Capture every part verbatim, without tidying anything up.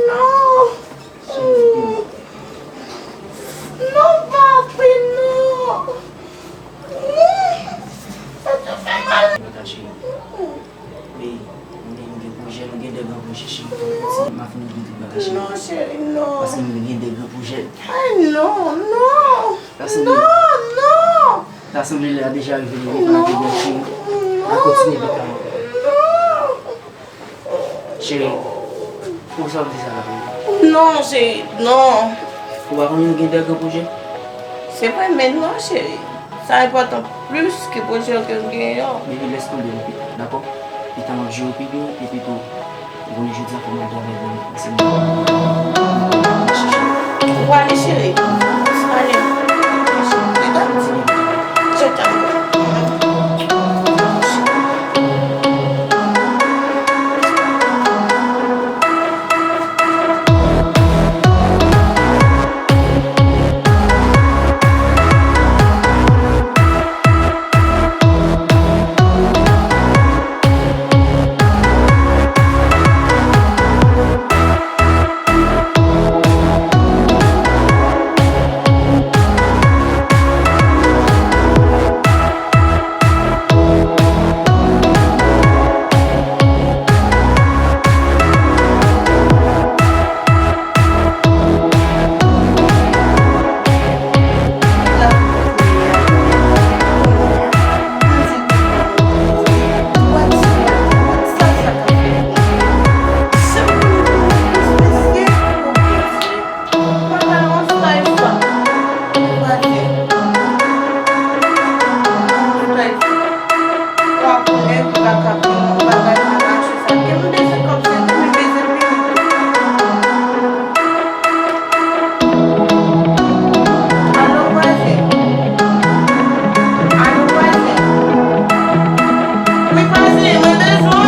Non. Non, papi, non. Sa te fè mal. Mwen gen, mwen gen pwojè, mwen gen de gran pwojè, cheri. M ap fini tout bagay, cheri. Non, cheri, non. Paske mwen gen de gran pwojè. Ay, non, non. Non, non. Rasanble la deja rive, li pa te byen, cheri. N a kontinye pita. Non. Cheri, pou sa w di sa la, cheri? Non, cheri, non. Ou pa konnen nou gen de gran pwojè? Se vre, men non, cheri. Sa enpòtan plis ke pwojè ke nou genyen an. Baby, lès tonbe, dakò? Pita m ap jere pi byen, epi tou, ou konnen jodi a fò m al travay pou mwen. Ou ale, cheri. Ale. Je t'aime. Je t'aime. Alo, vwazen. Alo, vwazen. Wi, vwazen, mwen bezwen w.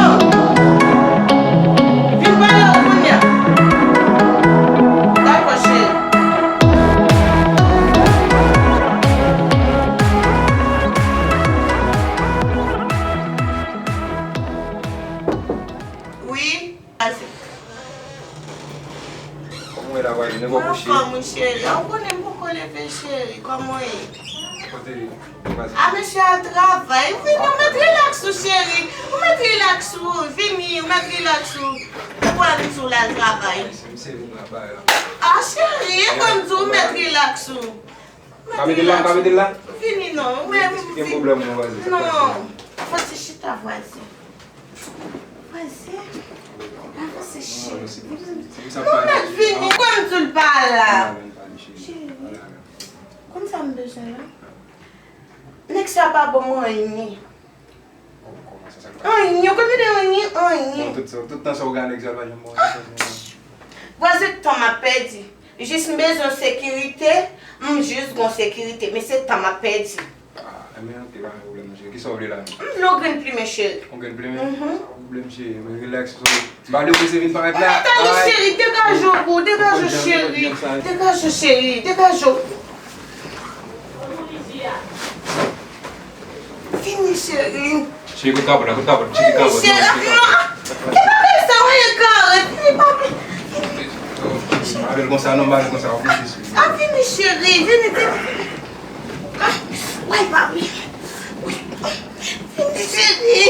Vin pale w kounye a. Dakò, cheri. Wi. Kòman w ye la, vwazen? Mwen anfòm, wi, cheri. A, ou konnen m poko leve, cheri. Kòman w ye? Kote vwazen? A, mesye al travay. Vini, ou mèt rilaks ou, cheri. Ou mèt rilaks ou. Vini, ou mèt rilaks ou. Ou wè m di w l al travay. Mesye vin travay la. A, cheri, e mwen m di w ou mèt rilaks ou. Pa mete l la, pa mete l la. Vini non, ou menm. Gen pwoblèm non, vwazen. Non. Fò se chita, vwazen. Vwazen. Avanse, cheri. Non, men vini. Kòm di l pa la. Cheri. Konn sa m bezwen la? Nèg sa pa ban m anyen. Anyen, ou konn mete anyen, anyen. Bon, tout, tout tan sa ou gade nèg sa, l pa janm bon. Vwazen, tan m ap pèdi. Jis m bezwen sekirite, m jis gon sekirite, men se tan m ap pèdi. Ah, men ok, pa gen pwoblèm non, cheri. Kisa w vle la menm? M vle yon grenn plimen, cheri. Yon grenn plimen? Mhm. Pa pwoblèm, cheri, men rilaks. M pa vle w prese vin parèt la. Mwen tande, cheri, degaje w, degaje w, cheri. Degaje w, cheri, degaje w. Vini, cheri. Cheri, kote kapòt la, kote kapòt, cheri, kapòt, cheri. Non, cheri, kapòt. Ki bagay sa, w ye kare? Vini, papi. Vini. Mabèl konsa, non, mabèl konsa, w ap moute sou li. A, vini, cheri, vini, vini, vini. A, way, papi. Wi. Vini, cheri.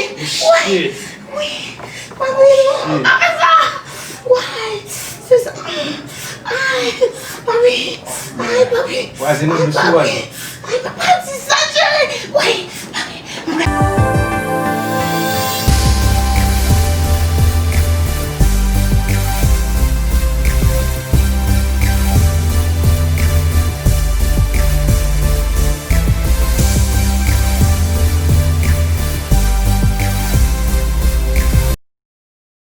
Way. Wi. Papi, non, pa fè sa. Way. Se sa. Ay, papi. Ay, papi. Vwazen, nou dous, vwazen. Ay, papi. Ay, pa di sa, cheri. Wi, papi.